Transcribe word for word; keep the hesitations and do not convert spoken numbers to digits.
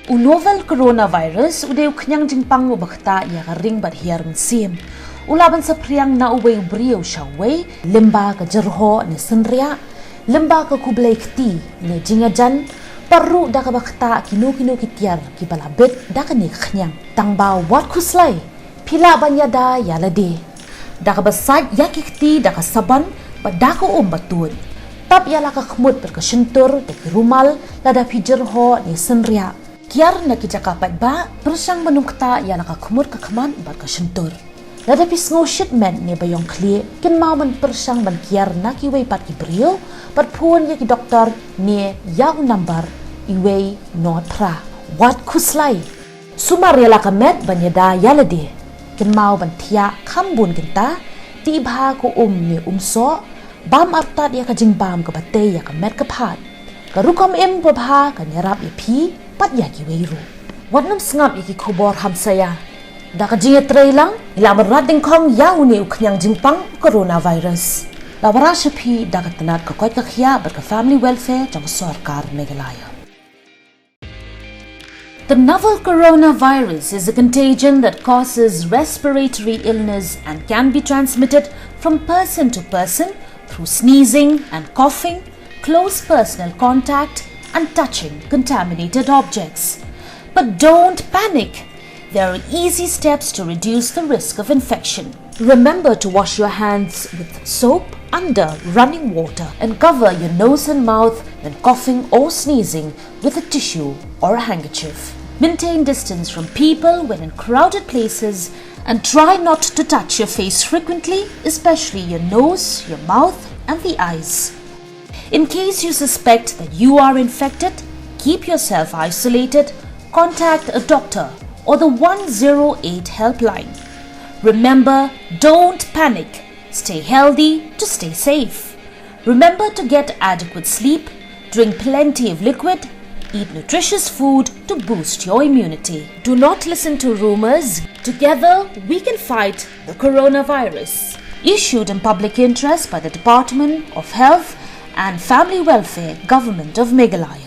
U novel coronavirus u dei u khñiang jingpang uba ktah ïa ka ring bad hiar mynsiem. U lah ban saphriang na uwei u briew sha uwei, lyngba ka jyrhoh ne synriah, lyngba ka khublei kti ne jingïajan, bad ruh da kaba ktah kino kino ki tiar kiba la bit da kane ka khñiang. Tangba wat khuslai, phi lah ban ïada ïa lade da kaba sait ïa ki kti da ka sabon bad da ka um ba tuid. Tap ïa la ka khmut bad ka shyntur da ki rumal lada phi jyrhoh ne synriah. Kiar na ki jaka paidbah, pyrshang ban ym ktah ïa la ka khmut, ka khmat bad ka shyntur. Lada phi sngew shit met ne ba ïong khlieh, kynmaw ban pyrshang ban kiar na kiwei pat ki briew bad phone ïa ki doktor ne ïa u nambar uwei not phra. Wat khuslai. Sumar ïa la ka met ban ïada ïa lade. Kynmaw ban thiah kham bun kynta, tih bha ka um ne um soh, bam artat ïa ka jingbam kaba tei ïa ka met ka phad. Ka rukom im babha kan ïarap ïa phi bad ïa kiwei ruh. Wat nym sngap ïa ki khubor hamsaïa. Da ka jingïatreilang, ngi la mrad dyngkhong ïa une u khñiang jingpang coronavirus. La wanrah sha phi da ka tnat ka koit ka khiah bad ka Family Welfare jong ka sorkar Meghalaya. The novel coronavirus is a contagion that causes respiratory illness and can be transmitted from person to person through sneezing and coughing, close personal contact, and touching contaminated objects. But don't panic. There are easy steps to reduce the risk of infection. Remember to wash your hands with soap under running water and cover your nose and mouth when coughing or sneezing with a tissue or a handkerchief. Maintain distance from people when in crowded places and try not to touch your face frequently, especially your nose, your mouth, and the eyes. In case you suspect that you are infected, keep yourself isolated, contact a doctor or the one zero eight helpline. Remember, don't panic. Stay healthy to stay safe. Remember to get adequate sleep, drink plenty of liquid, eat nutritious food to boost your immunity. Do not listen to rumors. Together, we can fight the coronavirus. Issued in public interest by the Department of Health and Family Welfare, Government of Meghalaya.